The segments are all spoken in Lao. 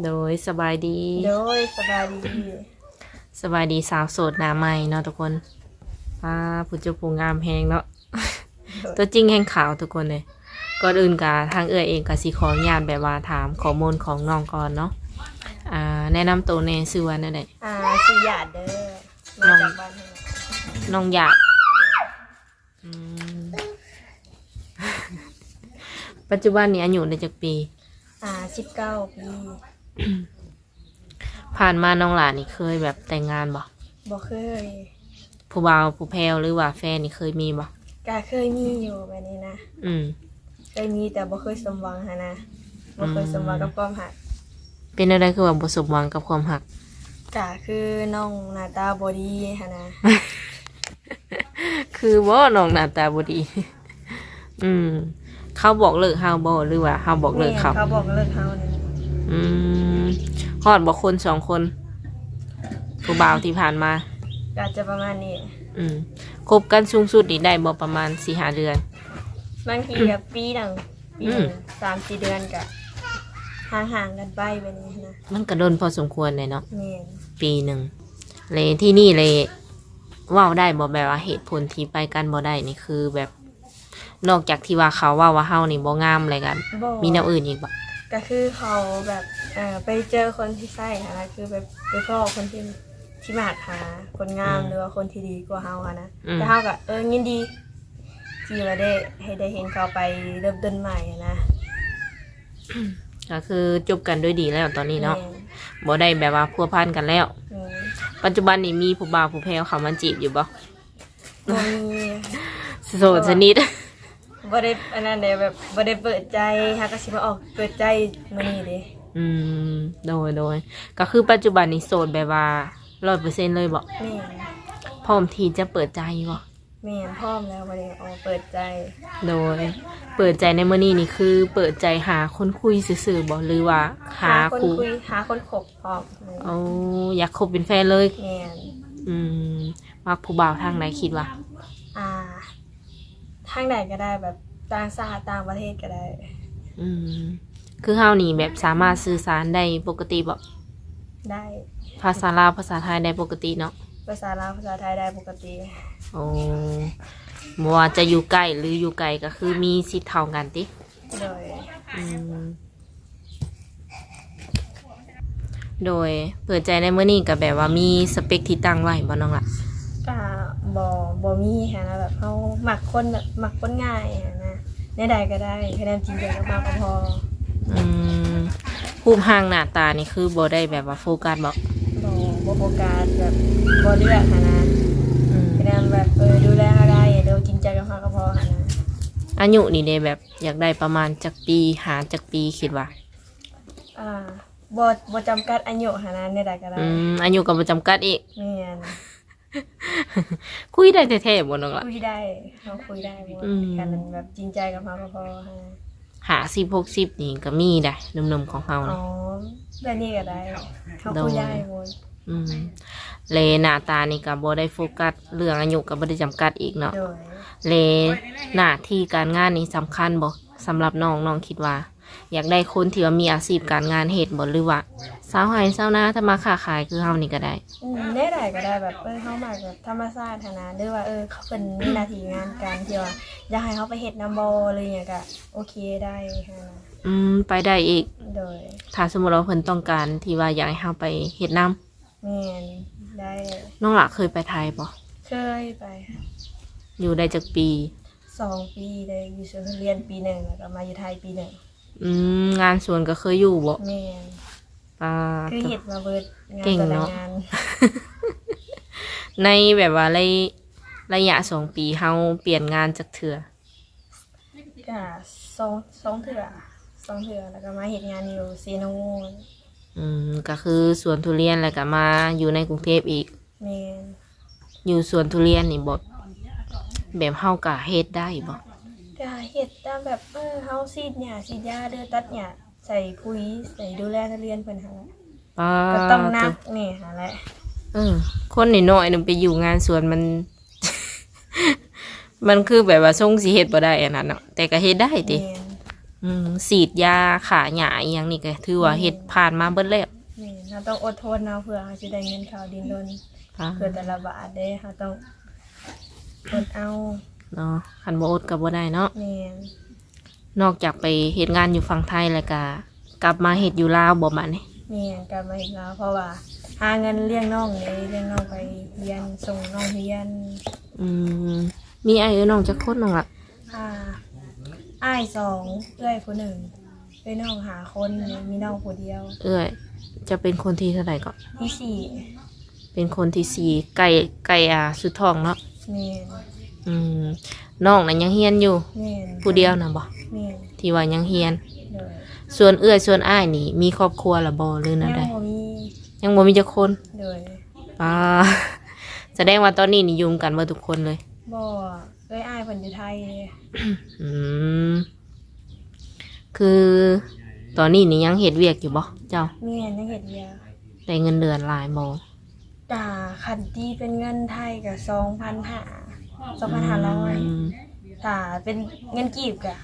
ໂດຍ ສະບາຍດີ. ໂດຍ ສະບາຍດີ. ສະບາຍດີສາວໂສດໜ້າໃໝ່ເນາະທຸກຄົນ. ປ້າ ຜູ້ເຈົ້າຜູ້ງາມແຮງເນາະ. ໂດຍ ຕົວຈິງແຮງຂາວທຸກຄົນເລີຍ. ກ່ອນອື່ນກະ ທາງເອື້ອຍເອງກະຊິຂໍອະນຸຍາດແບບວ່າຖາມຂໍ້ມູນຂອງນ້ອງກ່ອນເນາະ. ອ່າ ແນະນຳໂຕແດ່ ຊື່ວ່າແນວໃດ? ອ່າ ຊື່ຫຍາດເດີ. ມາຈາກບ້ານເຮົາ. ນ້ອງຫຍາດ. ອືມ ປັດຈຸບັນນີ້ອາຍຸໄດ້ຈັກປີ? ອ່າ ສິບເກົ້າປີ. ຜ່ານມານ້ອງຫຼ້ານີ້ເຄີຍແບບແຕ່ງງານບໍ່? ບໍ່ເຄີຍ. ຜູ້ບ່າວຜູ້ແພ້ວ ຫຼືວ່າແຟນນີ້ເຄີຍມີບໍ່? ກະເຄີຍມີຢູ່ແບບນີ້ນະ. ອືມ ເຄີຍມີ ແຕ່ບໍ່ເຄີຍສົມຫວັງຫັ້ນນະ. ບໍ່ເຄີຍສົມຫວັງກັບຄວາມຮັກ. ອືມ ເປັນແນວໃດຄືວ່າບໍ່ສົມຫວັງກັບຄວາມຮັກ? ກະຄືນ້ອງໜ້າຕາບໍ່ດີຫັ້ນນະ. ຄືບໍ່ ນ້ອງໜ້າຕາບໍ່ດີ? ອືມ ເຂົາບອກເລີກເຮົາບໍ່ ຫຼືວ່າເຮົາບອກເລີກເຂົາ? ແມ່ນ ເຂົາບອກເລີກເຮົານີ້. ອືມ ຮອດບໍ່ຄົນສອງຄົນ ຜູ້ບ່າວທີ່ຜ່ານມາ? ກໍອາດຈະປະມານນີ້. ອືມ ຄົບກັນສູງສຸດນີ້ໄດ້ບໍ່ ປະມານສີ່ຫ້າເດືອນ? ບາງທີກໍປີໜຶ່ງ ປີໜຶ່ງ ອືມ ສາມສີ່ເດືອນກໍຫ່າງໆກັນໄປແບບນີ້ນະ. ມັນກໍດົນພໍສົມຄວນເດເນາະ. ແມ່ນ ປີໜຶ່ງ. ແລະ ທີ່ນີ້ແຫຼະ ເວົ້າໄດ້ບໍ່ ແບບວ່າເຫດຜົນທີ່ໄປກັນບໍ່ໄດ້ນີ້ ຄືແບບ ນອກຈາກທີ່ວ່າເຂົາເວົ້າວ່າເຮົານີ້ບໍ່ງາມແລ້ວ ກໍ ບໍ່ ມີແນວອື່ນອີກບໍ່? ກໍຄືເຂົາແບບ ເອີ ໄປເຈີຄົນທີ່ໃຊ້ຫັ້ນນະ ຄືແບບໄປພໍ້ຄົນທີ່ ທີ່ມາຫາຄົນງາມ ອືມ ຫຼືວ່າຄົນທີ່ດີກວ່າເຮົາຫັ້ນນະ. ອືມ ແຕ່ເຮົາກໍ ເອີ ຍິນດີທີ່ວ່າໄດ້ ໃຫ້ໄດ້ເຫັນເຂົາໄປເລີ່ມຕົ້ນໃໝ່ຫັ້ນນະ. ກໍຄືຈົບກັນດ້ວຍດີແລ້ວຕອນນີ້ເນາະ. ແມ່ນ ບໍ່ໄດ້ແບບວ່າພົວພັນກັນແລ້ວ. ແມ່ນ ປັດຈຸບັນນີ້ມີຜູ້ບ່າວຜູ້ແພ້ວເຂົ້າມາຈີບຢູ່ບໍ່? ບໍ່ມີ. ໂສດສະໜິດ. ບໍ່ໄດ້ອັນນັ້ນເດ້ ແບບບໍ່ໄດ້ເປີດໃຈ ຫາກໍຊິມາອອກເປີດໃຈມື້ນີ້ເດ້. ອືມ ໂດຍ ໂດຍ. ກໍຄືປັດຈຸບັນນີ້ໂສດແບບວ່າຮ້ອຍເປີເຊັນເລີຍບໍ່? ແມ່ນ. ພ້ອມທີ່ຈະເປີດໃຈບໍ່? ແມ່ນ ພ້ອມແລ້ວ ບໍ່ໄດ້ອອກເປີດໃຈ. ໂດຍ. ເປີດໃຈໃນມື້ນີ້ນີ້ ຄືເປີດໃຈຫາຄົນຄຸຍຊື່ໆບໍ່ ຫຼືວ່າຫາ ຫາຄົນຄຸຍ ຫາຄົນຄົບພ້ອມ. ໂອ້ ຢາກຄົບເປັນແຟນເລີຍ? ແມ່ນ. ອືມ ມັກຜູ້ບ່າວທາງໃດຄິດວ່າ? ອ່າ ທາງໃດກໍໄດ້ ແບບຕ່າງຊາດຕ່າງປະເທດກໍໄດ້. ອືມ ຄືເຮົານີ້ແບບສາມາດສື່ສານໄດ້ປົກກະຕິບໍ່? ໄດ້. ພາສາລາວພາສາໄທໄດ້ປົກກະຕິເນາະ? ພາສາລາວພາສາໄທໄດ້ປົກກະຕິ. ໂອ້ ບໍ່ວ່າຈະຢູ່ໃກ້ ຫຼື ຢູ່ໄກ ກໍຄືມີສິດເທົ່າກັນຕິ? ໂດຍ. ອືມ ໂດຍ. ເປີດໃຈໃນມື້ນີ້ກໍແບບວ່າມີສະເປັກທີ່ຕັ້ງໄວ້ບໍ່ນ້ອງລະ? ກະບໍ່ ບໍ່ມີຫັ້ນນະ ແບບເຮົາມັກຄົນແບບມັກຄົນງ່າຍຫັ້ນນະ ແນວໃດກໍໄດ້ ຄະແນນຈິງໃຈກັບເຮົາກໍພໍ. ອືມ ຮູບຮ່າງໜ້າຕານີ້ຄືບໍ່ໄດ້ແບບວ່າໂຟກັສບໍ່? ບໍ່ ບໍ່ໂຟກັສ ແບບບໍ່ເລືອກຫັ້ນນະ. ອືມ ຄະແນນແບບ ເອີ ດູແລເຮົາໄດ້ ໂດຍຈິງໃຈກັບເຮົາກໍພໍຫັ້ນນະ. ອາຍຸນີ້ເດ ແບບ ຢາກໄດ້ປະມານຈັກປີ ຫາຈັກປີຄິດວ່າ? ອ່າ ບໍ່ ບໍ່ຈຳກັດອາຍຸຫັ້ນນະ ແນວໃດກໍໄດ້. ອືມ ອາຍຸກໍບໍ່ຈຳກັດອີກ. ແມ່ນ. ຄຸຍໄດ້ແທ້ໆບໍ່ນ້ອງລະ? ຄຸຍໄດ້ ເຮົາຄຸຍໄດ້ໝົດ. ອືມ ຄັນແບບຈິງໃຈກັບເຮົາກໍພໍຫັ້ນນະ. ຫ້າສິບ ຫົກສິບນີ້ກໍມີໄດ໋ ໜຸ່ມໆຂອງເຮົານີ້. ອໍ ແບບນີ້ກໍໄດ້ ເຮົາຄຸຍໄດ້ໝົດ. ໂດຍ. ອືມ ແລະ ໜ້າຕານີ້ກໍບໍ່ໄດ້ໂຟກັສ ເລື່ອງອາຍຸກໍບໍ່ໄດ້ຈຳກັດອີກເນາະ. ໂດຍ. ແລະ ໜ້າທີ່ການງານນີ້ສຳຄັນບໍ່ ສຳລັບນ້ອງ? ນ້ອງຄິດວ່າຢາກໄດ້ຄົນທີ່ວ່າມີອາຊີບການງານເຮັດບໍ່ ຫຼືວ່າຊາວໄຮ່ຊາວນາ ທຳມາຄ້າຂາຍຄືເຮົານີ້ກໍໄດ້? ອືມ ແນວໃດກໍໄດ້ ແບບ ເອີ ເຮົາມັກແບບທຳມະຊາດຫັ້ນນະ ຫຼືວ່າ ເອີ ເຂົາເພິ່ນມີໜ້າທີ່ງານການທີ່ວ່າຢາກໃຫ້ເຮົາໄປເຮັດນຳບໍ່ ຫຼືຫຍັງກໍໂອເຄໄດ້ຫັ້ນນະ. ອືມ ໄປໄດ້ອີກ. ໂດຍ. ຖ້າສົມມຸດວ່າເພິ່ນຕ້ອງການທີ່ວ່າຢາກໃຫ້ເຮົາໄປເຮັດນຳ? ແມ່ນ ໄດ້. ນ້ອງຫຼ້າເຄີຍໄປໄທບໍ່? ເຄີຍໄປ. ຢູ່ໄດ້ຈັກປີ? ສອງປີເດ້ ຢູ່ສວນທຸລຽນປີໜຶ່ງ ແລ້ວກໍມາຢູ່ໄທປີໜຶ່ງ. ອືມ ງານສວນກໍເຄີຍຢູ່ບໍ່? ແມ່ນ. ປາ ຄືເຮັດມາເບິດ ເກັ່ງເນາະ ງານແຕ່ລະງານ. ໃນແບບວ່າໄລ ໄລຍະສອງປີ ເຮົາປ່ຽນງານຈັກເທື່ອ? ກະສອງ ສອງເທື່ອ ສອງເທື່ອ ແລ້ວກໍມາເຮັດງານຢູ່ເຊໂນ. ອືມ ກໍຄືສວນທຸລຽນ ແລ້ວກໍມາຢູ່ໃນກຸງເທບອີກ. ແມ່ນ. ຢູ່ສວນທຸລຽນນີ້ແບບ ແບບເຮົາກໍເຮັດໄດ້ບໍ່? ກໍເຮັດຕາມແບບ ເອີ ເຮົາສີດຫຍ້າ ສີດຢາ ຫຼືຕັດຫຍ້າ ໃສ່ປຸ໋ຍ ໃສ່ ດູແລທຸລຽນເພິ່ນຫັ້ນແຫຼະ. ປາ ກໍຕ້ອງໜັກແດ່ຫັ້ນແຫຼະ. ເອີ ຄົນນ້ອຍໆໜຶ່ງໄປຢູ່ງານສວນ ມັນ ມັນຄືແບບວ່າຊົງຊິເຮັດບໍ່ໄດ້ອັນນັ້ນເນາະ ແຕ່ກໍເຮັດໄດ້ຕິ? ແມ່ນ. ອືມ ສີດຢາຂ້າຫຍ້າອີ່ຫຍັງນີ້ກໍຖືວ່າເຮັດ ແມ່ນ ຜ່ານມາເບິດແລ້ວ. ແມ່ນ ເຮົາຕ້ອງອົດທົນເນາະ ເພື່ອເຮົາຊິໄດ້ເງິນເຂົ້າດິນດົນ. ອ່າ ເພື່ອແຕ່ລະບາດເດ້ ເຮົາຕ້ອງອົດເອົາເນາະ ຄັນບໍ່ອົດກໍບໍ່ໄດ້ເນາະ. ແມ່ນ. ນອກຈາກໄປເຮັດງານຢູ່ຝັ່ງໄທແລ້ວກະ ກັບມາເຮັດຢູ່ລາວບໍ່ບາດນີ້? ແມ່ນ ກັບມາເຮັດລາວ ເພາະວ່າຫາເງິນລ້ຽງນ້ອງເດ້ ລ້ຽງນ້ອງໄປຮຽນ ສົ່ງນ້ອງຮຽນ. ອືມ ມີອ້າຍເອື້ອຍນ້ອງຈັກຄົນນ້ອງລະ? ອ່າ ອ້າຍສອງ ເອື້ອຍຜູ້ໜຶ່ງ ເອື້ອຍນ້ອງຫ້າຄົນ ມີນ້ອງຜູ້ດຽວ. ເອື້ອຍ ເຈົ້າເປັນຄົນທີເທົ່າໃດເກາະ? ທີສີ່. ເປັນຄົນທີສີ່ ໃກ້ ໃກ້ ອ່າ ສຸດທ້ອງເນາະ? ແມ່ນ. ອືມ ນ້ອງນັ້ນຍັງຮຽນຢູ່? ແມ່ນ. ຜູ້ດຽວນະບໍ່? ແມ່ນ. ທີ່ວ່າຍັງຮຽນ? ໂດຍ. ສ່ວນເອື້ອຍສ່ວນອ້າຍນີ້ມີຄອບຄົວແລ້ວບໍ່ ຫຼືແນວໃດ? ຍັງບໍ່ມີ. ຍັງບໍ່ມີຈັກຄົນ? ໂດຍ. ອ່າ ສະແດງວ່າຕອນນີ້ນີ້ຢູ່ນຳກັນເບິດທຸກຄົນເລີຍ? ບໍ່ ເອື້ອຍອ້າຍເພິ່ນຢູ່ໄທ. ອືມ ຄືຕອນນີ້ນີ້ຍັງເຮັດວຽກຢູ່ບໍ່ເຈົ້າ? ແມ່ນ ຍັງເຮັດວຽກ. ໄດ້ເງິນເດືອນຫຼາຍບໍ່? ກະຄັນຕີເປັນເງິນໄທກະສອງພັນຫ້າ ສອງພັນຫ້າຮ້ອຍ. ອືມ ຖ້າເປັນເງິນກີບກະ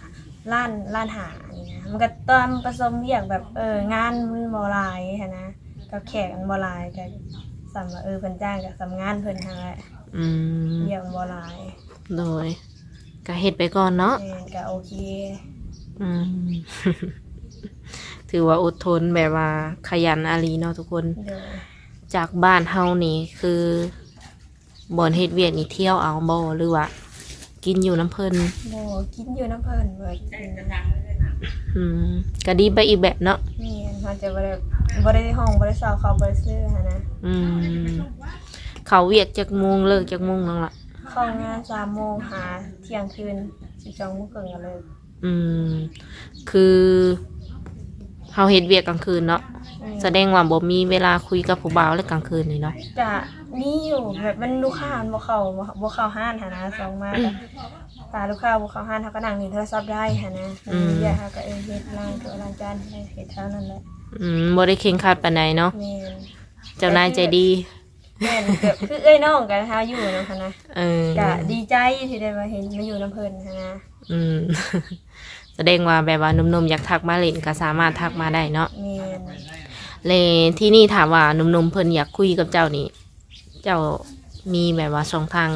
ລ້ານ ລ້ານຫ້ານີ້ນະ. ມັນກະຕອນປະສົມວຽກແບບ ເອີ ງານມັນບໍ່ຫຼາຍຫັ້ນນະ ກັບແຂກມັນບໍ່ຫຼາຍ ກະສ່ຳວ່າ ເອີ ເພິ່ນຈ້າງກະສ່ຳງານເພິ່ນຫັ້ນແຫຼະ. ອືມ ວຽກມັນບໍ່ຫຼາຍ. ໂດຍ. ກະເຮັດໄປກ່ອນເນາະ. ແມ່ນ ກະໂອເຄ. ອືມ ຖືວ່າອົດທົນ ແບບວ່າຂະຫຍັນອີ່ຫຼີເນາະທຸກຄົນ. ໂດຍ. ຈາກບ້ານເຮົານີ້ຄື ບ່ອນເຮັດວຽກນີ້ທ່ຽວເອົາບໍ່ ຫຼືວ່າກິນຢູ່ນຳເພິ່ນ? ບໍ່ ກິນຢູ່ນຳເພິ່ນເບິດ. ອືມ ກະດີໄປອີກແບບເນາະ. ແມ່ນ ເຮົາຈະບໍ່ໄດ້ ບໍ່ໄດ້ຫ້ອງ ບໍ່ໄດ້ເຊົ່າເຂົ້າ ບໍ່ໄດ້ຊື້ຫັ້ນນະ. ອືມ ເຂົ້າວຽກຈັກໂມງ ເລີກຈັກໂມງນ້ອງລະ? ເຂົ້າງານສາມໂມງ ຫາທ່ຽງຄືນ ສິບສອງໂມງເຄິ່ງກໍເລີກ. ອືມ ຄືເຮົາເຮັດວຽກກາງຄືນເນາະ. ອືມ ສະແດງວ່າບໍ່ມີເວລາຄຸຍກັບຜູ້ບ່າວແລ້ວກາງຄືນນີ້ເນາະ. ກະມີຢູ່ ແບບມັນລູກຄ້າມັນບໍ່ເຂົ້າ ບໍ່ ບໍ່ເຂົ້າຮ້ານຫັ້ນນະ ສ່ອງມາ ອືມ ກະ ຖ້າລູກຄ້າບໍ່ເຂົ້າຮ້ານ ເຮົາກໍນັ່ງຫຼິ້ນໂທລະສັບໄດ້ຫັ້ນນະ. ອືມ ມີວຽກເຮົາກໍ ເອີ ເຮັດ ລ້າງຖ້ວຍລ້າງຈານ ເຮັດເທົ່ານັ້ນແຫຼະ. ອືມ ບໍ່ໄດ້ເຄັ່ງຄັດປານໃດເນາະ. ແມ່ນ. ເຈົ້ານາຍໃຈດີ. ແມ່ນ ແບບຄືເອື້ອຍນ້ອງກັນ ເຮົາຢູ່ນຳຫັ້ນນະ. ເອີ ກະດີໃຈທີ່ໄດ້ມາເຫັນ ມາຢູ່ນຳເພິ່ນຫັ້ນນະ. ອືມ ສະແດງວ່າແບບວ່າໜຸ່ມໆຢາກທັກມາຫຼິ້ນກໍສາມາດທັກມາໄດ້ເນາະ. ແມ່ນ. ແລະ ທີນີ້ຖ້າວ່າໜຸ່ມໆເພິ່ນຢາກຄຸຍກັບເຈົ້ານີ້ ເຈົ້າມີແບບວ່າຊ່ອງທາງ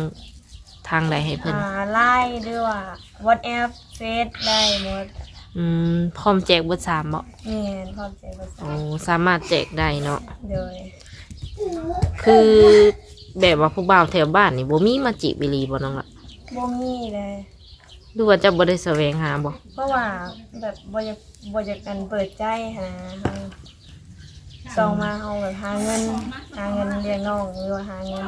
ທາງໃດໃຫ້ເພິ່ນ? ອ່າ LINE ຫຼືວ່າ WhatsApp ເຟສ ໄດ້ໝົດ. ອືມ ພ້ອມແຈກເບິດສາມເບາະ? ແມ່ນ ພ້ອມແຈກເບິດສາມ. ໂອ້ ສາມາດແຈກໄດ້ເນາະ. ໂດຍ. ຄືແບບວ່າຜູ້ບ່າວແຖວບ້ານນີ້ ບໍ່ມີມາຈີບອີ່ຫຼີບໍ່ນ້ອງລະ? ບໍ່ມີເລີຍ. ຫຼືວ່າເຈົ້າບໍ່ໄດ້ສະແຫວງຫາບໍ່? ເພາະວ່າແບບບໍ່ຢາກ ບໍ່ຢາກ ອັນ ເປີດໃຈຫັ້ນນະ. ເຮົາ ອືມ ສ່ອງມາ ເຮົາແບບຫາເງິນ ຫາເງິນລ້ຽງນ້ອງ ຫຼືວ່າຫາເງິນ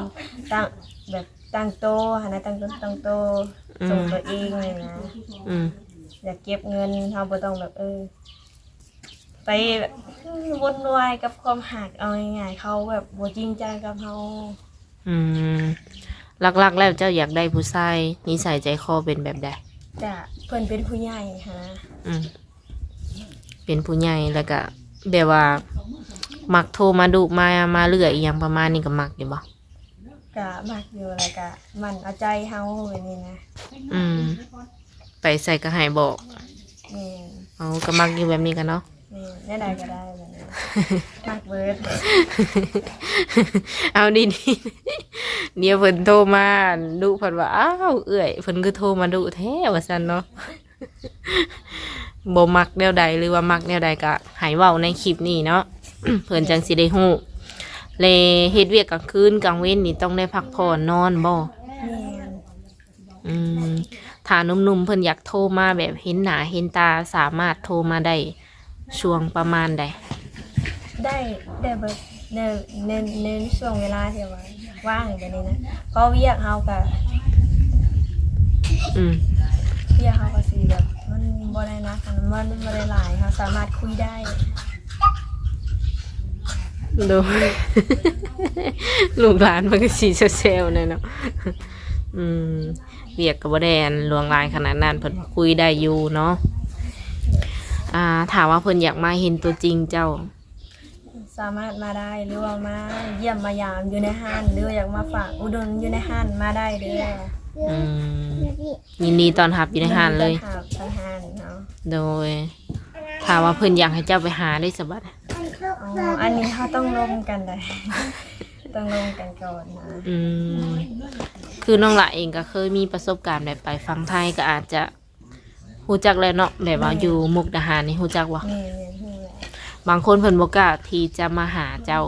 ຕັ້ງ ແບບ ຕັ້ງໂຕຫັ້ນນະ ຕັ້ງຕົນຕັ້ງໂຕ ອືມ ສົ່ງຕົວເອງນີ້ນະ. ອືມ ຢາກເກັບເງິນ ເຮົາບໍ່ຕ້ອງແບບ ເອີ ໄປ ເອີ ວຸ່ນວາຍກັບຄວາມຮັກ ເອົາງ່າຍໆ ເຂົາແບບບໍ່ຈິງຈັງກັບເຮົາ. ອືມ ຫຼັກໆແລ້ວເຈົ້າຢາກໄດ້ຜູ້ຊາຍນິໄສໃຈຄໍເປັນແບບໃດ? ກະເພິ່ນເປັນຜູ້ໃຫຍ່ຫັ້ນນະ. ອືມ ເປັນຜູ້ໃຫຍ່ ແລ້ວກະແບບວ່າມັກໂທມາດຸມາ ມາເລື້ອຍອີ່ຫຍັງປະມານນີ້ ກໍມັກຢູ່ບໍ່? ກະມັກຢູ່ ແລ້ວກະໝັ່ນເອົາໃຈເຮົາແບບນີ້ນະ. ອືມ ໄປໃສກໍໃຫ້ບອກ. ແມ່ນ. ເອົາ ກໍມັກຢູ່ແບບນີ້ກະເນາະ. ແມ່ນ ແນວໃດກໍໄດ້ແບບນີ້ ມັກເບິດ. ເອົາດີໆ ດຽວເພິ່ນໂທມາດຸ ເພິ່ນວ່າ ອ້າວ ເອື້ອຍເພິ່ນຄືໂທມາດຸແທ້ ວ່າຊັ້ນເນາະ. ບໍ່ມັກແນວໃດ ຫຼືວ່າມັກແນວໃດ ກະໃຫ້ເວົ້າໃນຄລິບນີ້ເນາະ ເພິ່ນຈັ່ງຊິໄດ້ຮູ້. ແລະ ເຮັດວຽກກາງຄືນກາງເວັນນີ້ ຕ້ອງໄດ້ພັກຜ່ອນນອນບໍ່? ແມ່ນ. ອືມ ຖ້າໜຸ່ມໆເພິ່ນຢາກໂທມາແບບເຫັນໜ້າເຫັນຕາ ສາມາດໂທມາໄດ້ຊ່ວງປະມານໃດ? ໄດ້ ໄດ້ເບິດ ໃນ ໃນ ໃນຊ່ວງເວລາທີ່ວ່າວ່າງແບບນີ້ນະ ເພາະວຽກເຮົາກະ ອືມ ວຽກເຮົາກະຊິແບບ ມັນບໍ່ໄດ້ໜັກ ມັນ ມັນບໍ່ໄດ້ຫຼາຍ ເຮົາສາມາດຄຸຍໄດ້. ໂດຍ ລູກຫຼານເພິ່ນກໍຊິແຊວໆແດ່ເນາະ. ອືມ ວຽກກໍບໍ່ໄດ້ ອັນ ຫຼວງຫຼາຍຂະໜາດນັ້ນ ເພິ່ນວ່າຄຸຍໄດ້ຢູ່ເນາະ. ອ່າ ຖ້າວ່າເພິ່ນຢາກມາເຫັນຕົວຈິງເຈົ້າ? ສາມາດມາໄດ້ ຫຼືວ່າມາຢ້ຽມມາຢາມຢູ່ໃນຮ້ານ ຫຼືວ່າຢາກມາຝາກອຸດົນຢູ່ໃນຮ້ານ ມາໄດ້ເດີ້. ອືມ ຍິນດີຕ້ອນຮັບຢູ່ໃນຮ້ານເລີຍ. ຍິນດີຕ້ອນຮັບໃນຮ້ານເນາະ. ໂດຍ ຖ້າວ່າເພິ່ນຢາກໃຫ້ເຈົ້າໄປຫາເດ້ສະບັດ? ອໍ ອັນນີ້ເຮົາຕ້ອງລົມກັນໄດ໋ ຕ້ອງລົມກັນກ່ອນນະ. ອືມ ຄືນ້ອງຫຼ້າເອງກໍເຄີຍມີປະສົບການແບບໄປຝັ່ງໄທ ກໍອາດຈະຮູ້ຈັກແລ້ວເນາະ ແບບວ່າ ແມ່ນ ຢູ່ມຸກດາຫານນີ້ ຮູ້ຈັກບໍ່? ແມ່ນໆ ຮູ້ແລ້ວ. ບາງຄົນເພິ່ນບໍ່ກ້າທີ່ຈະມາຫາເຈົ້າ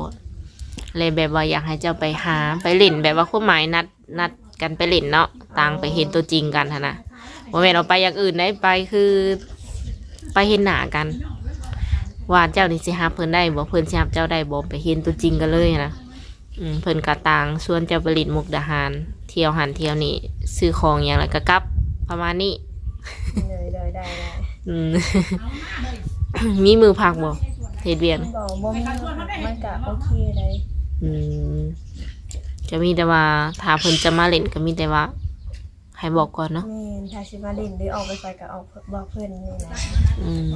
ແລະ ແບບວ່າຢາກໃຫ້ເຈົ້າໄປຫາ ໄປຫຼິ້ນ ແບບວ່າຄວາມໝາຍນັດ ນັດກັນໄປຫຼິ້ນເນາະ ຕ່າງໄປເຫັນຕົວຈິງກັນຫັ້ນນະ. ບໍ່ແມ່ນວ່າໄປຢ່າງອື່ນໄດ໋ ໄປຄືໄປເຫັນໜ້າກັນ ວ່າເຈົ້ານີ້ຊິຮັບເພິ່ນໄດ້ບໍ່ ເພິ່ນຊິຮັບເຈົ້າໄດ້ບໍ່ ໄປເຫັນຕົວຈິງກັນເລີຍຫັ້ນນະ. ອືມ ເພິ່ນກໍຕ່າງຊວນເຈົ້າໄປຫຼິ້ນມຸກດາຫານ ທ່ຽວຫັ້ນທ່ຽວນີ້ ຊື້ຂອງຫຍັງແລ້ວກໍກັບ ປະມານນີ້. ໂດຍໆ ໄດ້ໆ. ອືມ ມີມື້ພັກບໍ່ ເຮັດວຽກ? ບໍ່ ບໍ່ມີມື້ພັກ ມັນກະໂອເຄໄດ໋. ອືມ ກະມີແຕ່ວ່າ ຖ້າເພິ່ນຈະມາຫຼິ້ນ ກະມີແຕ່ວ່າໃຫ້ບອກກ່ອນເນາະ. ແມ່ນ ຖ້າຊິມາຫຼິ້ນ ຫຼື ອອກໄປໃສກະອອກ ບອກເພິ່ນນີ້ນະ. ອືມ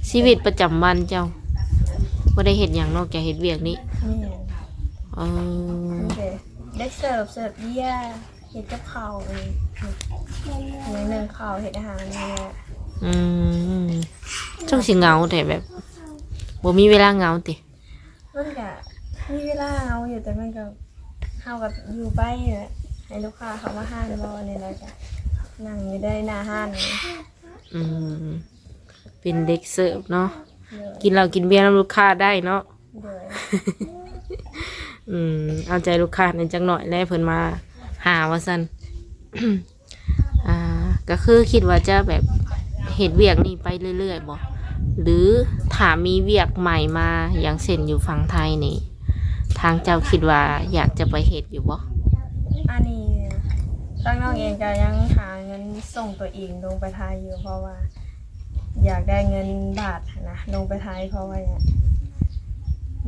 ຊີວິດປະຈຳວັນເຈົ້າ ບໍ່ໄດ້ເຮັດຫຍັງນອກຈາກເຮັດວຽກນີ້? ແມ່ນ. ເອີ ມີແຕ່ເດັກເສີບ ເສີບເບຍ ເຮັດກັບເຂົ້າ ໜຶ້ງເຂົ້າ ເຮັດອາຫານນີ້ແຫຼະ. ອືມ ຈັ່ງຊິເຫງົາແທ້ ແບບບໍ່ມີເວລາເຫງົາຕິ? ມັນກະມີເວລາເຫງົາຢູ່ ແຕ່ມັນກະ ເຮົາກະຢູ່ໄປແຫຼະ ໃຫ້ລູກຄ້າເຂົ້າມາຮ້ານບໍ່ ແລ້ວກະນັ່ງຢູ່ໃນໜ້າຮ້ານ. ອືມ ເປັນເດັກເສີບເນາະ. ໂດຍ ກິນເຫຼົ້າກິນເບຍນຳລູກຄ້າໄດ້ເນາະ. ໂດຍ ອືມ ເອົາໃຈລູກຄ້າແດ່ຈັກໜ້ອຍແລະ ເພິ່ນມາຫາວ່າຊັ້ນ. ອ່າ ກໍຄືຄິດວ່າຈະແບບເຮັດວຽກນີ້ໄປເລື້ອຍໆບໍ່ ຫຼື ຖ້າມີວຽກໃໝ່ມາ ຢ່າງເຊັ່ນຢູ່ຝັ່ງໄທນີ້ ທາງເຈົ້າຄິດວ່າຢາກຈະໄປເຮັດຢູ່ບໍ່? ອັນນີ້ທາງນ້ອງເອງກໍຍັງຫາເງິນສົ່ງຕົວເອງລົງໄປໄທຢູ່ ເພາະວ່າ ຢາກໄດ້ເງິນບາດຫັ້ນນະ ລົງໄປໄທ ເພາະວ່າ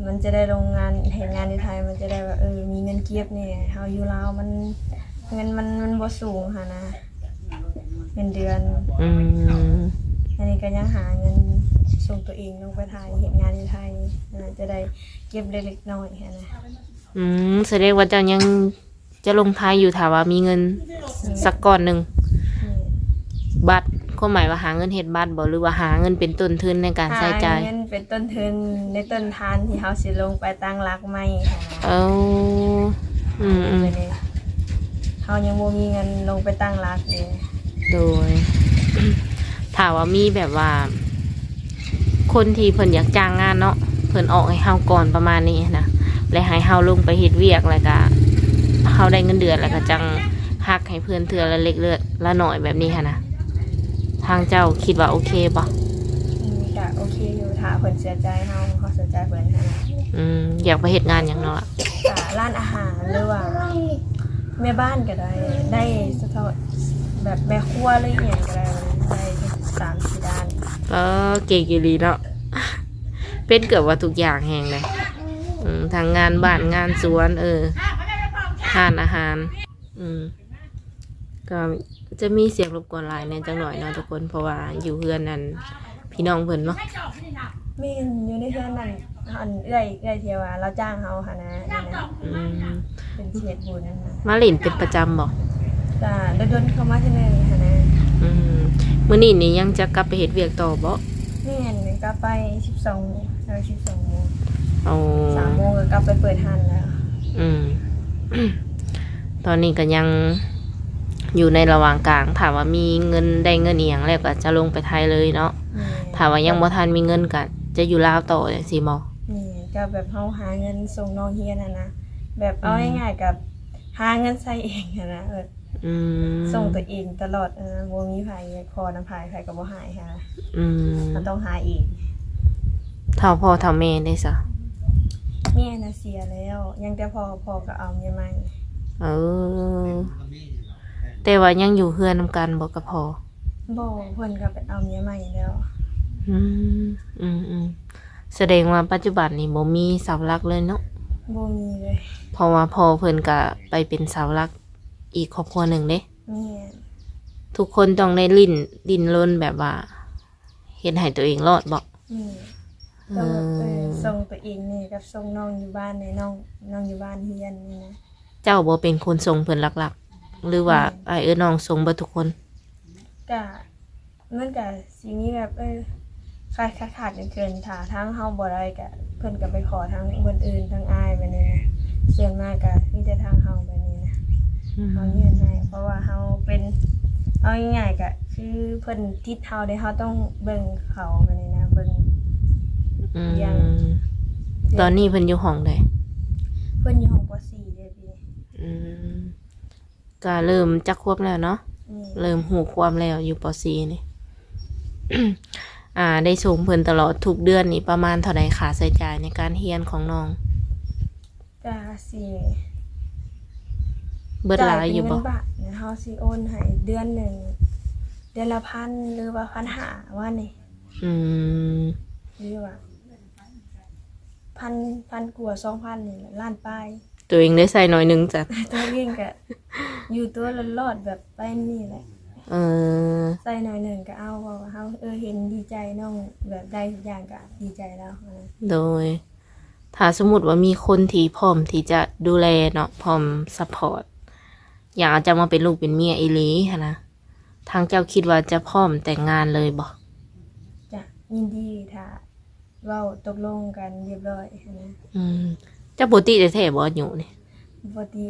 ມັນຈະໄດ້ລົງງານ ເຮັດງານຢູ່ໄທ ມັນຈະໄດ້ວ່າ ເອີ ມີເງິນເກັບແດ່ ເຮົາຢູ່ລາວມັນ ເງິນມັນ ມັນບໍ່ສູງຫັ້ນນະ ເງິນເດືອນ. ອືມ ອັນນີ້ກໍຍັງຫາເງິນສົ່ງຕົວເອງລົງໄປໄທ ເຮັດງານຢູ່ໄທ ຈະໄດ້ເກັບເລັກໆນ້ອຍໆຫັ້ນນະ. ອືມ ສະແດງວ່າເຈົ້າຍັງ ຈະລົງໄທຢູ່ ຖ້າວ່າມີເງິນ ອືມ ສັກກ້ອນໜຶ່ງ. ອືມ ບັດ ຄວາມໝາຍວ່າຫາເງິນເຮັດບັດບໍ່ ຫຼືວ່າຫາເງິນເປັນຕົ້ນທຶນໃນການໃຊ້ຈ່າຍ? ຫາເງິນເປັນຕົ້ນທຶນໃນຕົ້ນທານທີ່ເຮົາຊິລົງໄປຕັ້ງຫຼັກໃໝ່ຫັ້ນນະ. ເອີ ອືມໆ ເຮົາຍັງບໍ່ມີເງິນລົງໄປຕັ້ງຫຼັກເດ້. ໂດຍ ຖ້າວ່າມີແບບວ່າ ຄົນທີ່ເພິ່ນຢາກຈ້າງງານເນາະ ເພິ່ນອອກໃຫ້ເຮົາກ່ອນປະມານນີ້ນະ ແລະ ໃຫ້ເຮົາລົງໄປເຮັດວຽກ ແລ້ວກະເຮົາໄດ້ເງິນເດືອນ ແລ້ວກະຈັ່ງຫັກໃຫ້ເພິ່ນເທື່ອລະເລັກລະໜ້ອຍແບບນີ້ຫັ້ນນະ ທາງເຈົ້າຄິດວ່າໂອເຄບໍ່? ອືມ ກະໂອເຄຢູ່ ຖ້າເພິ່ນເຊື່ອໃຈເຮົາ ເຮົາເຊື່ອໃຈເພິ່ນຫັ້ນນະ. ອືມ ຢາກໄປເຮັດງານຫຍັງເນາະ? ກະຮ້ານອາຫານ ຫຼືວ່າແມ່ບ້ານກໍໄດ້ ໄດ້ສະເພາະແບບແມ່ຄົວ ຫຼື ອີ່ຫຍັງກໍໄດ້ ໄດ້ສາມສີ່ດ້ານ. ເອີ ເກັ່ງອີ່ຫຼີເນາະ ເປັນເກືອບວ່າທຸກຢ່າງແຮງເລີຍ. ອືມ ທັງງານບ້ານ ງານສວນ ເອີ ຮ້ານອາຫານ. ອືມ ກໍຈະມີສຽງລົບກວນຫຼາຍແດ່ຈັກໜ້ອຍເນາະທຸກຄົນ ເພາະວ່າຢູ່ເຮືອນອັນ ພີ່ນ້ອງເພິ່ນເນາະ. ແມ່ນ ຢູ່ໃນເຮືອນນັ້ນ ອັນເອື້ອຍ ເອື້ອຍທີ່ວ່າລາວຈ້າງເຮົາຫັ້ນນະ. ອືມ ເພິ່ນຊິເຮັດບຸນຫັ້ນນະ. ມາຫຼິ້ນເປັນປະຈຳບໍ່? ກະດົນໆເຂົ້າມາເທື່ອໜຶ່ງຫັ້ນນະ. ອືມ ມື້ນີ້ນີ້ຍັງຈະກັບໄປເຮັດວຽກຕໍ່ບໍ່? ແມ່ນ ກັບໄປສິບສອງໂມງ ເອີ ສິບສອງໂມງ. ໂອ້ ສາມໂມງກໍກັບໄປເປີດຮ້ານແລ້ວ. ອືມ ຕອນນີ້ກໍຍັງຢູ່ໃນລະຫວ່າງກາງ ຖ້າວ່າມີເງິນ ໄດ້ເງິນອີ່ຫຍັງແລ້ວກໍຈະລົງໄປໄທເລີຍເນາະ. ແມ່ນ ຖ້າວ່າຍັງບໍ່ທັນມີເງິນກໍຈະຢູ່ລາວຕໍ່ຈັ່ງຊີ້ບໍ່? ແມ່ນ ກໍແບບເຮົາຫາເງິນສົ່ງນ້ອງຮຽນຫັ້ນນະ ແບບເອົາ ອືມ ງ່າຍໆ ກໍຫາເງິນໃຊ້ເອງຫັ້ນນະ ແບບ ອືມ ສົ່ງຕົວເອງຕະຫຼອດ ເອີ ບໍ່ມີໃຜຂໍນຳໃຜ ໃຜກໍບໍ່ໃຫ້ຫັ້ນນະ. ອືມ ເຮົາຕ້ອງຫາເອງ. ເຖົ້າພໍ່ເຖົ້າແມ່ເດ້ຊະ? ແມ່ນະເສຍແລ້ວ ຍັງແຕ່ພໍ່ ພໍ່ກໍເອົາເມຍໃໝ່. ເອີ ແຕ່ວ່າຍັງຢູ່ເຮືອນນຳກັນບໍ່ກັບພໍ່? ບໍ່ ເພິ່ນກໍໄປເອົາເມຍໃໝ່ແລ້ວ. ອືມ ອືມໆ ສະແດງວ່າປັດຈຸບັນນີ້ບໍ່ມີເສົາຫຼັກເລີຍເນາະ? ບໍ່ມີເລີຍ ເພາະວ່າພໍ່ເພິ່ນກໍໄປເປັນເສົາຫຼັກ ອີກຄອບຄົວໜຶ່ງເດ້. ແມ່ນ ທຸກຄົນຕ້ອງໄດ້ດີ້ນ ດີ້ນລົນແບບວ່າເຮັດໃຫ້ຕົວເອງລອດເບາະ. ແມ່ນ ເອີ ຕ້ອງ ເອີ ສົ່ງຕົວເອງແດ່ກັບສົ່ງນ້ອງຢູ່ບ້ານແດ່ ນ້ອງ ນ້ອງຢູ່ບ້ານຮຽນນີ້ນະ. ເຈົ້າບໍ່ເປັນຄົນສົ່ງເພິ່ນຫຼັກໆ? ຫຼືວ່າ ແມ່ນ ອ້າຍເອື້ອຍນ້ອງສົ່ງເບິດທຸກຄົນ? ກະ ມັນກະຊິມີແບບ ເອີ ຂາດ ຂາດ ຂາດເຂີນໆ ຖ້າທາງເຮົາບໍ່ໄດ້ກະ ເພິ່ນກະໄປຂໍທາງຄົນອື່ນ ທາງອ້າຍແບບນີ້ນະ. ສ່ວນມາກກະມີແຕ່ທາງເຮົາແບບນີ້ນະ ອືມ ເຮົາຍື່ນໃຫ້ ເພາະວ່າເຮົາເປັນ ເອົາງ່າຍໆ ກະຄືເພິ່ນຕິດເຮົາເດ້ ເຮົາຕ້ອງເບິ່ງເຂົາແບບນີ້ນະ ເບິ່ງ ອືມ ລ້ຽງ. ຕອນນີ້ເພິ່ນຢູ່ຫ້ອງໃດ? ເພິ່ນຢູ່ຫ້ອງ ປໍສີ່ ເດ້ປີນີ້. ອືມ ກະເລີ່ມຈັກຂວບແລ້ວເນາະ? ແມ່ນ ເລີ່ມຮູ້ຄວາມແລ້ວ ຢູ່ ປໍສີ່ ນີ້. ອ່າ ໄດ້ສົ່ງເພິ່ນຕະຫຼອດທຸກເດືອນນີ້ ປະມານເທົ່າໃດ ຄ່າໃຊ້ຈ່າຍໃນການຮຽນຂອງນ້ອງ? ກະຊິ ເບິດຫຼາຍຢູ່ບໍ່? ຈ່າຍເປັນເງິນບາດນະ ເຮົາຊິໂອນໃຫ້ເດືອນໜຶ່ງ ເດືອນລະພັນ ຫຼືວ່າພັນຫ້າ ປະມານນີ້. ອືມ ຫຼືວ່າ ພັນ ພັນກວ່າ ສອງພັນ ນີ້ແຫຼະ ລ້ານປາຍ. ຕົວເອງໄດ້ໃຊ້ໜ້ອຍໜຶ່ງຊັ້ນ? ຕົວເອງກະຢູ່ຕົວລອດໆ ແບບໄປນີ້ແຫຼະ. ເອີ ໃຊ້ໜ້ອຍໜຶ່ງກະເອົາ ເພາະວ່າເຮົາ ເອີ ເຫັນດີໃຈນ້ອງ ແບບໄດ້ທຸກຢ່າງກະດີໃຈແລ້ວ. ໂດຍ ຖ້າສົມມຸດວ່າມີຄົນທີ່ພ້ອມທີ່ຈະດູແລເນາະ ພ້ອມຊັບພອດ ຢາກເອົາເຈົ້າມາເປັນລູກເປັນເມຍອີ່ຫຼີຫັ້ນນະ ທາງເຈົ້າຄິດວ່າຈະພ້ອມແຕ່ງງານເລີຍບໍ່? ກະຍິນດີ ຖ້າເວົ້າຕົກລົງກັນຮຽບຮ້ອຍຫັ້ນນະ. ອືມ ເຈົ້າບໍ່ຕິແທ້ໆບໍ່ອາຍຸນີ້? ບໍ່ຕິ.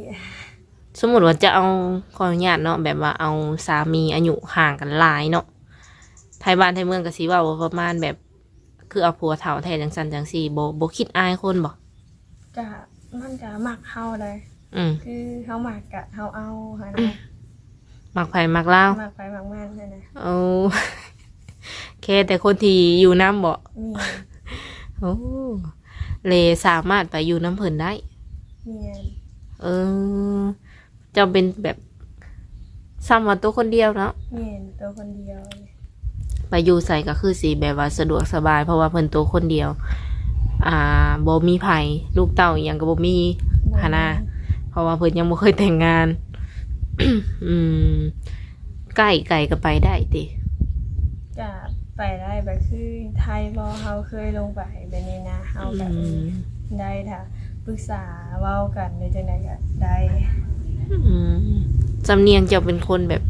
ສົມມຸດວ່າຈະເອົາ ຂໍອະນຸຍາດເນາະ ແບບວ່າເອົາສາມີອາຍຸຫ່າງກັນຫຼາຍເນາະ ໄທບ້ານໄທເມືອງກະຊິເວົ້າວ່າປະມານແບບ ຄືເອົາຜົວເຖົ້າແທ້ຈັ່ງຊັ້ນຈັ່ງຊີ້ ບໍ່ ບໍ່ຄິດອາຍຄົນບໍ່? ກະ ມັນກະມັກເຮົາໄດ໋. ອືມ ຄືເຮົາມັກກະເຮົາເອົາຫັ້ນນະ. ມັກໃຜມັກລາວ ມັກໃຜມັກມັນຫັ້ນນະ. ໂອ້ ແຄ່ແຕ່ຄົນທີ່ຢູ່ນຳບໍ່? ແມ່ນ. ໂອ້ ແລະ ສາມາດໄປຢູ່ນຳເພິ່ນໄດ້? ແມ່ນ. ເອີ ເຈົ້າເປັນແບບ ສ່ຳວ່າໂຕຄົນດຽວເນາະ? ແມ່ນ ໂຕຄົນດຽວ. ໄປຢູ່ໃສກໍຄືຊິແບບວ່າສະດວກສະບາຍ ເພາະວ່າເພິ່ນໂຕຄົນດຽວ ອ່າ ບໍ່ມີໃຜ ລູກເຕົ້າອີ່ຫຍັງກໍບໍ່ມີ. ບໍ່ມີ ຫັ້ນນະ ເພາະວ່າເພິ່ນຍັງບໍ່ເຄີຍແຕ່ງງານ. ອືມ ໃກ້ ໄກກໍໄປໄດ້ຕິ? ກະໄປໄດ້ ແບບຄືໄທບໍ່ ເຮົາເຄີຍລົງໄປແບບນີ້ນະ ເຮົາກະ ອືມ ໄດ້ ຖ້າປຶກສາເວົ້າກັນ ຫຼືຈັ່ງໃດກະໄດ້. ອືມ ສຳນຽງເຈົ້າເປັນຄົນແບບ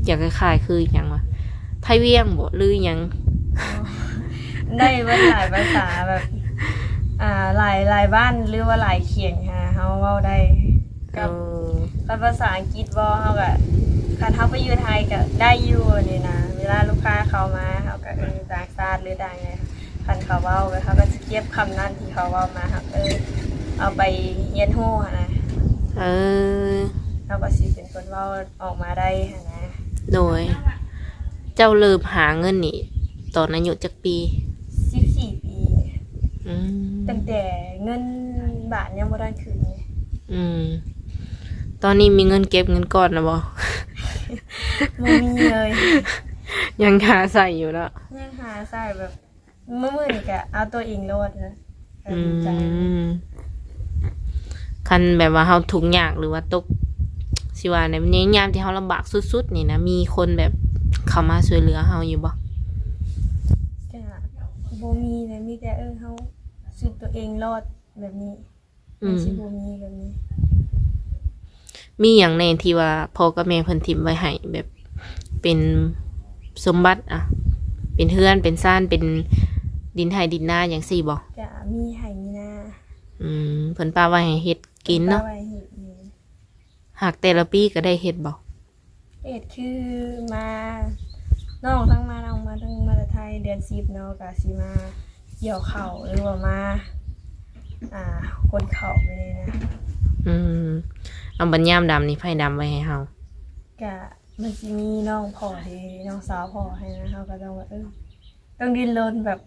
ຢາກຄ້າຍໆ ຄືຫຍັງວະ ໄທວຽງບໍ່ ຫຼືຫຍັງ? ອໍ ໄດ້ເບິດຫຼາຍພາສາ ແບບ ອ່າ ຫຼາຍ ຫຼາຍບ້ານ ຫຼືວ່າຫຼາຍຂຽງຫັ້ນນະ ເຮົາເວົ້າໄດ້. ກັບ ເອີ ຄັນພາສາອັງກິດບໍ່ ເຮົາກະ ຄັນເຮົາໄປຢູ່ໄທກະໄດ້ຢູ່ນີ້ນະ ເວລາລູກຄ້າເຂົ້າມາ ເຮົາກະ ເອີ ຕ່າງຊາດ ຫຼືຕ່າງຫຍັງ ຄັນເຂົາເວົ້າ ເຮົາກະຊິເກັບຄຳນັ້ນທີ່ເຂົາເວົ້າມາ ເຮົາ ເອີ ເອົາໄປຮຽນຮູ້ຫັ້ນນະ. ເອີ ເຮົາກະຊິເປັນຄົນເວົ້າອອກມາໄດ້ຫັ້ນນະ. ໂດຍ ເຈົ້າເລີ່ມຫາເງິນນີ້ຕອນອາຍຸຈັກປີ? ສິບສີ່ປີ. ອືມ ຕັ້ງແຕ່ເງິນບາດຍັງບໍ່ທັນຂຶ້ນເລີຍ. ອືມ ຕອນນີ້ມີເງິນເກັບເງິນກ້ອນແລ້ວບໍ່? ບໍ່ມີເລີຍ. ຍັງຫາໃຊ້ຢູ່ເນາະ? ຍັງຫາໃຊ້ແບບ ມື້ໆນີ້ກະເອົາຕົວເອງລອດນະ. ອືມ ຄັນແບບວ່າເຮົາທຸກຍາກ ຫຼືວ່າຕົກ ຊິວ່າໃນຍາມທີ່ເຮົາລຳບາກສຸດໆນີ້ນະ ມີຄົນແບບເຂົ້າມາຊ່ວຍເຫຼືອເຮົາຢູ່ບໍ່? ກະບໍ່ມີເລີຍ ມີແຕ່ ເອີ ເຮົາຊຸດຕົວເອງລອດແບບນີ້. ອືມ ມັນຊິບໍ່ມີແບບນີ້. ມີຫຍັງແດ່ທີ່ວ່າພໍ່ກັບແມ່ເພິ່ນຖິ້ມໄວ້ໃຫ້ ແບບເປັນສົມບັດ ອະ ເປັນເຮືອນ ເປັນຊານ ເປັນດິນໄຮ່ດິນນາຫຍັງຊີ້ບໍ່? ກະມີໄຮ່ມີນາ. ອືມ ເພິ່ນປະໄວ້ໃຫ້ເຮັດກິນເນາະ? ເພິ່ນປະໄວ້ໃຫ້ເຮັດ ແມ່ນ. ຫາກແຕ່ລະປີກໍໄດ້ເຮັດບໍ່? ເຮັດ ຄືມາ ນ້ອງທັງມາ ນ້ອງມາທັງ ມາແຕ່ໄທ ເດືອນສິບເນາະ ກະຊິມາກ່ຽວເຂົ້າ ຫຼືວ່າມາ ອ່າ ຂົນເຂົ້າໄປນີ້ນະ. ອືມ ເອົາ ບັດຍາມດຳນີ້ ໃຜດຳໄວ້ໃຫ້ເຮົາ? ກະມັນຊິມີນ້ອງພໍ່ເດ້ ນ້ອງສາວພໍ່ໃຫ້ນະ ເຮົາກະຕ້ອງແບບ ເອີ ຕ້ອງດີ້ນລົນແບບ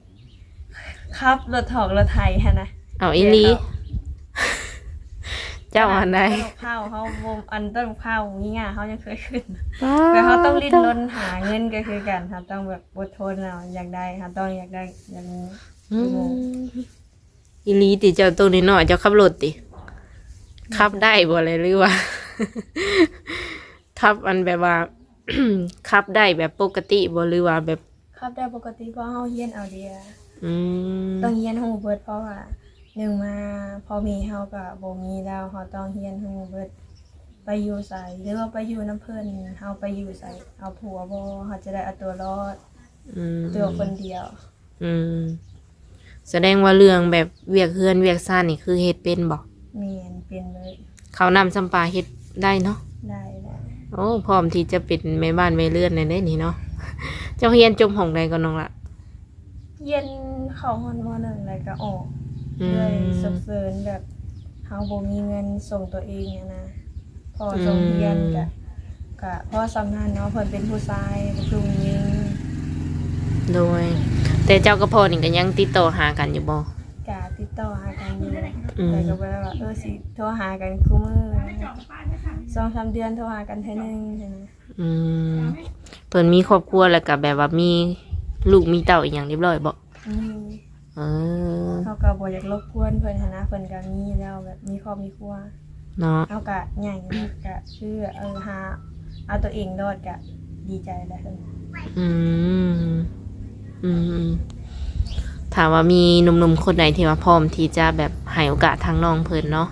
ຂັບລົດຖອກລົດໄຖຫັ້ນນະ. ເອົາ ອີ່ຫຼີ ແມ່ນແລ້ວ. ເຈົ້າອັນໃດ? ຕົ້ນໝາກພ້າວເຮົາບໍ່ ອັນຕົ້ນໝາກພ້າວມີຫຍ້າເຮົາຍັງເຄີຍຂຶ້ນ. ປາດ ແບບເຮົາຕ້ອງດີ້ນລົນຫາເງິນກໍຄືກັນ ເຮົາຕ້ອງແບບອົດທົນເອົາ ຢາກໄດ້ ເຮົາຕ້ອງຢາກໄດ້ ຢາກມີ. ອືມ ອີ່ຫຼີຕິ? ເຈົ້າໂຕນ້ອຍໆ ເຈົ້າຂັບລົດຕິ? ແມ່ນ. ຂັບໄດ້ບໍ່ລະ ຫຼືວ່າ ຂັບອັນແບບວ່າ ຂັບໄດ້ແບບປົກກະຕິບໍ່ ຫຼືວ່າແບບ? ຂັບໄດ້ປົກກະຕິ ເພາະເຮົາຮຽນເອົາເດ. ອືມ ຕ້ອງຮຽນຮູ້ເບິດ ເພາະວ່າໜຶ່ງມາພໍ່ແມ່ເຮົາກະບໍ່ມີແລ້ວ ເຮົາຕ້ອງຮຽນຮູ້ເບິດ. ໄປຢູ່ໃສ ຫຼືວ່າໄປຢູ່ນຳເພິ່ນ ເຮົາໄປຢູ່ໃສ ເອົາຜົວບໍ່ ເຮົາຈະໄດ້ເອົາຕົວລອດ ອືມ ຕົວຄົນດຽວ. ອືມ ສະແດງວ່າເລື່ອງແບບວຽກເຮືອນວຽກຊານນີ້ຄືເຮັດເປັນບໍ່? ແມ່ນ ເປັນເບິດ. ເຂົ້ານ້ຳຊຳປາເຮັດໄດ້ເນາະ? ໄດ້ ໄດ້. ໂອ້ ພ້ອມທີ່ຈະເປັນແມ່ບ້ານແມ່ເຮືອນແລ້ວເດ້ນີ້ເນາະ. ເຈົ້າຮຽນຈົບຫ້ອງໃດກ່ອນນ້ອງລະ? ຮຽນເຂົ້າຮອດ ມໍໜຶ່ງ ແລ້ວກໍອອກ ອືມ ເລື່ອຍສຸກເສີນ ແບບເຮົາບໍ່ມີເງິນສົ່ງຕົວເອງຫັ້ນນະ ພໍ່ ອືມ ສົ່ງຮຽນກະ ກະພໍສ່ຳນັ້ນເນາະ ເພິ່ນເປັນຜູ້ຊາຍ ລູກຍິງ. ໂດຍ ແຕ່ເຈົ້າກັບພໍ່ນີ້ກໍຍັງຕິດຕໍ່ຫາກັນຢູ່ບໍ່? ກະຕິດຕໍ່ຫາກັນຢູ່ ອືມ ແຕ່ກໍບໍ່ໄດ້ວ່າ ເອີ ຊິໂທຫາກັນຄູ່ມື້ ສອງສາມເດືອນໂທຫາກັນເທື່ອໜຶ່ງຫັ້ນນະ. ອືມ ເພິ່ນມີຄອບຄົວແລ້ວກໍແບບວ່າມີລູກມີເຕົ້າອີ່ຫຍັງຮຽບຮ້ອຍບໍ່? ອືມ ເອີ ເຮົາກໍບໍ່ຢາກລົບກວນເພິ່ນຫັ້ນນະ ເພິ່ນກໍມີແລ້ວ ແບບມີຄອບມີຄົວເນາະ ເຮົາກໍໃຫຍ່ແລ້ວ ກໍຄື ເອີ ຫາເອົາຕົວເອງລອດກໍດີໃຈແລ້ວ. ອືມ ອືມ ຖ້າວ່າມີໜຸ່ມໆຄົນໃດທີ່ວ່າພ້ອມທີ່ຈະແບບໃຫ້ໂອກາດທາງນ້ອງເພິ່ນເນາະ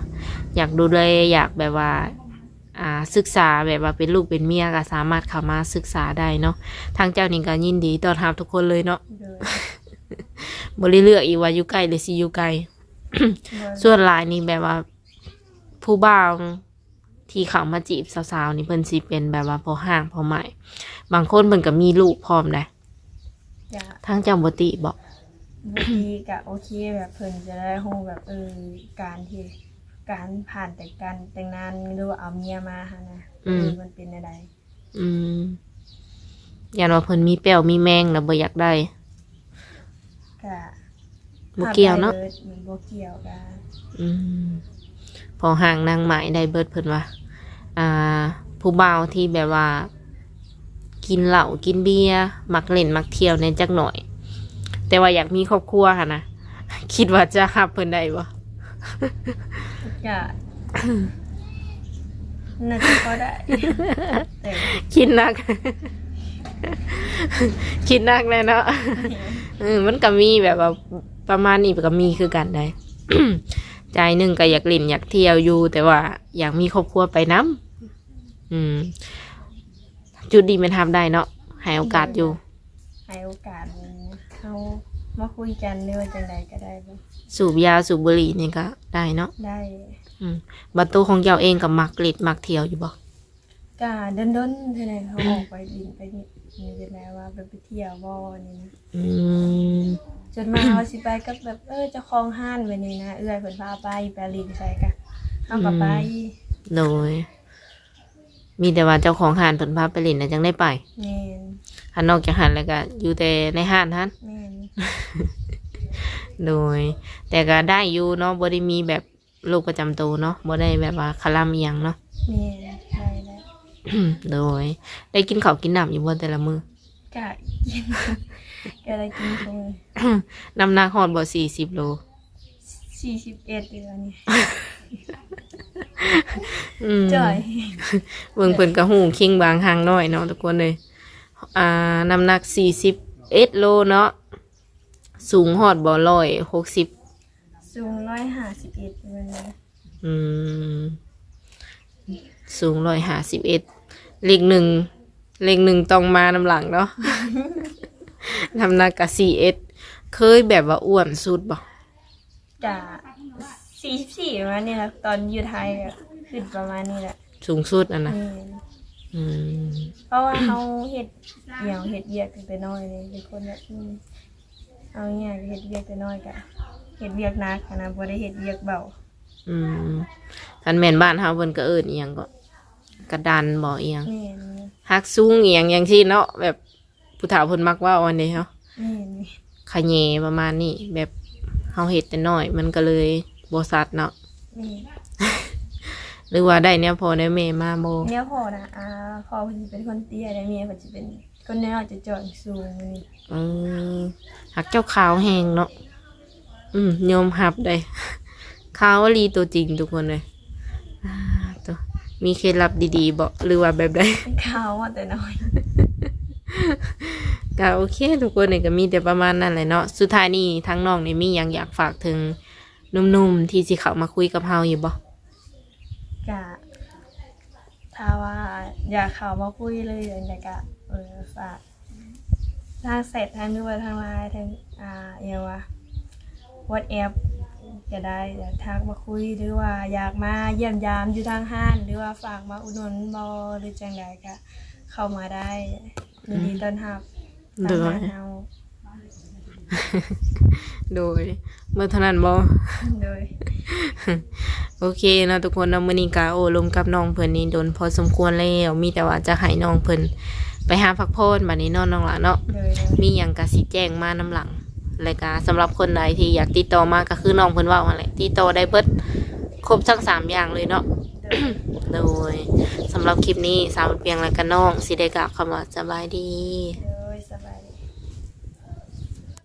ຢາກດູແລ ຢາກແບບວ່າ ອ່າ ສຶກສາແບບວ່າເປັນລູກເປັນເມຍກໍສາມາດເຂົ້າມາສຶກສາໄດ້ເນາະ ທາງເຈົ້ານີ້ກໍຍິນດີຕ້ອນຮັບທຸກຄົນເລີຍເນາະ ໂດຍ ບໍ່ໄດ້ເລືອກອີກວ່າຢູ່ໃກ້ ຫຼື ຊິຢູ່ໄກ ໂດຍ ສ່ວນຫຼາຍນີ້ແບບວ່າຜູ້ບ່າວທີ່ເຂົ້າມາຈີບສາວໆນີ້ ເພິ່ນຊິເປັນແບບວ່າພໍ່ຮ້າງພໍ່ໝ້າຍ ບາງຄົນເພິ່ນກໍມີລູກພ້ອມໃດ໋ ກະ ທາງເຈົ້າບໍ່ຕິບໍ່? ບໍ່ຕິ ກະໂອເຄ ແບບເພິ່ນຈະໄດ້ຮູ້ແບບ ເອີ ການທີ່ ການຜ່ານແຕ່ການແຕ່ງງານ ຫຼືວ່າເອົາເມຍມາຫັ້ນນະ ອືມ ເອີ ມັນເປັນແນວໃດ. ອືມ ຢ້ານວ່າເພິ່ນມີແປ້ວມີແມງແລ້ວບໍ່ຢາກໄດ້ ກະ ບໍ່ກ່ຽວເນາະ ຮັບໄດ້ເບີດ ມັນບໍ່ກ່ຽວກັນ. ອືມ ພໍ່ຮ້າງນາງໝ້າຍໄດ້ເບີດ ເພິ່ນວ່າ ອ່າ ຜູ້ບ່າວທີ່ແບບວ່າກິນເຫຼົ້າກິນເບຍ ມັກຫຼິ້ນມັກທ່ຽວແດ່ຈັກໜ້ອຍ ແຕ່ວ່າຢາກມີຄອບຄົວຫັ້ນນະ ຄິດວ່າຈະຮັບເພິ່ນໄດ້ບໍ່? ກະ ໜ້າຈະພໍໄດ້ ແຕ່ ຄິດໜັກ ຄິດໜັກແຫຼະເນາະ ແມ່ນ ເອີ ມັນກໍມີແບບວ່າປະມານນີ້ ກໍມີຄືກັນໄດ໋ ໃຈໜຶ່ງກໍຢາກຫຼິ້ນຢາກທ່ຽວຢູ່ ແຕ່ວ່າຢາກມີຄອບຄົວໄປນຳ ອືມ ຈຸດນີ້ແມ່ນຮັບໄດ້ເນາະ ໃຫ້ໂອກາດຢູ່ ໂດຍ ໃຫ້ໂອກາດ ເຮົາມາຄຸຍກັນ ຫຼືວ່າຈັ່ງໃດກໍໄດ້ບໍ່? ສູບຢາສູບບຸຫຼີ່ນີ້ກໍໄດ້ເນາະ? ໄດ້ ອືມ ບັດໂຕຂອງເຈົ້າເອງກໍມັກຫຼິ້ນມັກທ່ຽວຢູ່ບໍ່? ກະດົນໆເທື່ອໜຶ່ງ ເຮົາອອກໄປຫຼິ້ນໄປນີ້ ແບບວ່າໄປ ໄປທ່ຽວບໍ່ນີ້ນະ ອືມ ສ່ວນມາກເຮົາຊິໄປກັບແບບ ເອີ ເຈົ້າຂອງຮ້ານແບບນີ້ນະ ເອື້ອຍເພິ່ນພາໄປ ໄປຫຼິ້ນໃສກະ ເຮົາກໍໄປ ອືມ ໂດຍ ມີແຕ່ວ່າເຈົ້າຂອງຮ້ານເພິ່ນພາໄປຫຼິ້ນນະ ຈັ່ງໄດ້ໄປ ແມ່ນ ຄັນນອກຈາກຫັ້ນແລ້ວກໍຢູ່ແຕ່ໃນຮ້ານຫັ້ນ ແມ່ນ ໂດຍ ແຕ່ກໍໄດ້ຢູ່ເນາະ ບໍ່ໄດ້ມີແບບ ໂລກປະຈຳໂຕເນາະ ບໍ່ໄດ້ແບບວ່າຄະລຳອີ່ຫຍັງເນາະ ແມ່ນ ໄດ້ແລ້ວ ໂດຍ ໄດ້ກິນເຂົ້າກິນນ້ຳຢູ່ບໍ່ແຕ່ລະມື້? ກະກິນ ກະໄດ້ກິນຊຸມື້ ນ້ຳໜັກຮອດບໍ່ ສີ່ສິບໂລ? ສີ່ສິບເອັດຢູ່ດຽວນີ້ ອືມ ຈ່ອຍ ເບິ່ງເພິ່ນກະຫຸ້ງເຄັ່ງບາງຮ່າງນ້ອຍເນາະທຸກຄົນເອີຍ ອ່າ ນ້ຳໜັກສີ່ສິບເອັດໂລເນາະ ສູງຮອດບໍ່ ຮ້ອຍຫົກສິບ? ສູງຮ້ອຍຫ້າສິບເອັດແມ່ນບໍ່? ອືມ ສູງຮ້ອຍຫ້າສິບເອັດ ເລກໜຶ່ງ ເລກໜຶ່ງຕ້ອງມານຳຫຼັງເນາະ ນ້ຳໜັກກະສີ່ເອັດ ເຄີຍແບບວ່າອ້ວນສຸດບໍ່? ກະສີ່ສິບສີ່ປະມານນີ້ແຫຼະ ຕອນຢູ່ໄທກະຂຶ້ນປະມານນີ້ແຫຼະ ສູງສຸດຫັ້ນນະ ແມ່ນ ອືມ ເພາະວ່າເຮົາເຮັດຫຍັງ ເຮັດວຽກຕັ້ງແຕ່ນ້ອຍເລີຍ ເປັນຄົນແບບ ອືມ ເອົາງ່າຍໆ ເຮັດວຽກແຕ່ນ້ອຍກະເຮັດວຽກໜັກຫັ້ນນະ ບໍ່ໄດ້ເຮັດວຽກເບົາ ອືມ ຄັນແມ່ນບ້ານເຮົາເພິ່ນກໍເອີ້ນອີ່ຫຍັງເກາະ ກະດັນບໍ່ ອີ່ຫຍັງ ແມ່ນ ຮັກສູງອີ່ຫຍັງຈັ່ງຊີ້ເນາະ ແບບຜູ້ເຖົ້າເພິ່ນມັກເວົ້າອັນນີ້ເນາະ ແມ່ນ ຂະແຍງປະມານນີ້ ແບບເຮົາເຮັດແຕ່ນ້ອຍມັນກໍເລີຍບໍ່ຊັດເນາະ ແມ່ນ ຫຼືວ່າໄດ້ແນວພໍ່ແນວແມ່ມາບໍ່? ແນວພໍ່ນະ ອ່າ ພໍ່ເພິ່ນຊິເປັນຄົນເຕ້ຍ ແລະ ແມ່ເພິ່ນຊິເປັນ ຄົນນ້ອຍໆຈະຈ່ອຍສູງນີ້ ເອີ ຮັກເຈົ້າຂາວແຮງເນາະ ອືມ ຍອມຮັບໄດ໋ ຂາວອີ່ຫຼີຕົວຈິງທຸກຄົນເອີຍ ອ່າ ໂຕ ມີເຄັດລັບດີໆບໍ່ ຫຼືວ່າແບບໃດ? ຂາວມາແຕ່ນ້ອຍ ກະໂອເຄ ທຸກຄົນເອີຍ ກະມີແຕ່ປະມານນັ້ນແຫຼະເນາະ ສຸດທ້າຍນີ້ທາງນ້ອງນີ້ມີຫຍັງຢາກຝາກເຖິງໜຸ່ມໆທີ່ຊິເຂົ້າມາຄຸຍກັບເຮົາຢູ່ບໍ່? ກະ ຢາກເຂົ້າມາຄຸຍເລີຍຈັ່ງໃດກະ ເອີ ຝາກທາງແຊັດທາງ ຫຼືວ່າທາງ LINE ທາງ ອ່າ ອີຫຍັງວະ WhatsApp ກະໄດ້ ຢາກທັກມາຄຸຍ ຫຼືວ່າຢາກມາຢ້ຽມຢາມຢູ່ທາງຮ້ານ ຫຼືວ່າຝາກມາອຸດໜູນບໍ່ ຫຼືຈັ່ງໃດກະເຂົ້າມາໄດ້ ຍິນດີຕ້ອນຮັບ ໂດຍ ທາງຮ້ານເຮົາ. ໂດຍ ເໝິດເທົ່ານັ້ນບໍ່? ໂດຍ ໂອເຄເນາະທຸກຄົນເນາະ ມື້ນີ້ກະໂອ້ລົມກັບນ້ອງເພິ່ນນີ້ດົນພໍສົມຄວນແລ້ວ ມີແຕ່ວ່າຈະໃຫ້ນ້ອງເພິ່ນໄປຫາພັກຜ່ອນບາດນີ້ເນາະ ນ້ອງຫຼ້າເນາະ. ໂດຍ ໂດຍ ມີຫຍັງກະຊິແຈ້ງມານຳຫຼັງ ແລະກະສຳລັບຄົນໃດທີ່ຢາກຕິດຕໍ່ມາ ກະຄືນ້ອງເພິ່ນເວົ້າຫັ້ນແຫຼະ ຕິດຕໍ່ໄດ້ເບິດ ຄົບທັງສາມຢ່າງເລີຍເນາະ. ໂດຍ ໂດຍ ສຳລັບຄລິບນີ້ ສາວບຸນປຽງ ແລະກະນ້ອງ ຊິໄດ້ກ່າວຄຳວ່າສະບາຍດີ.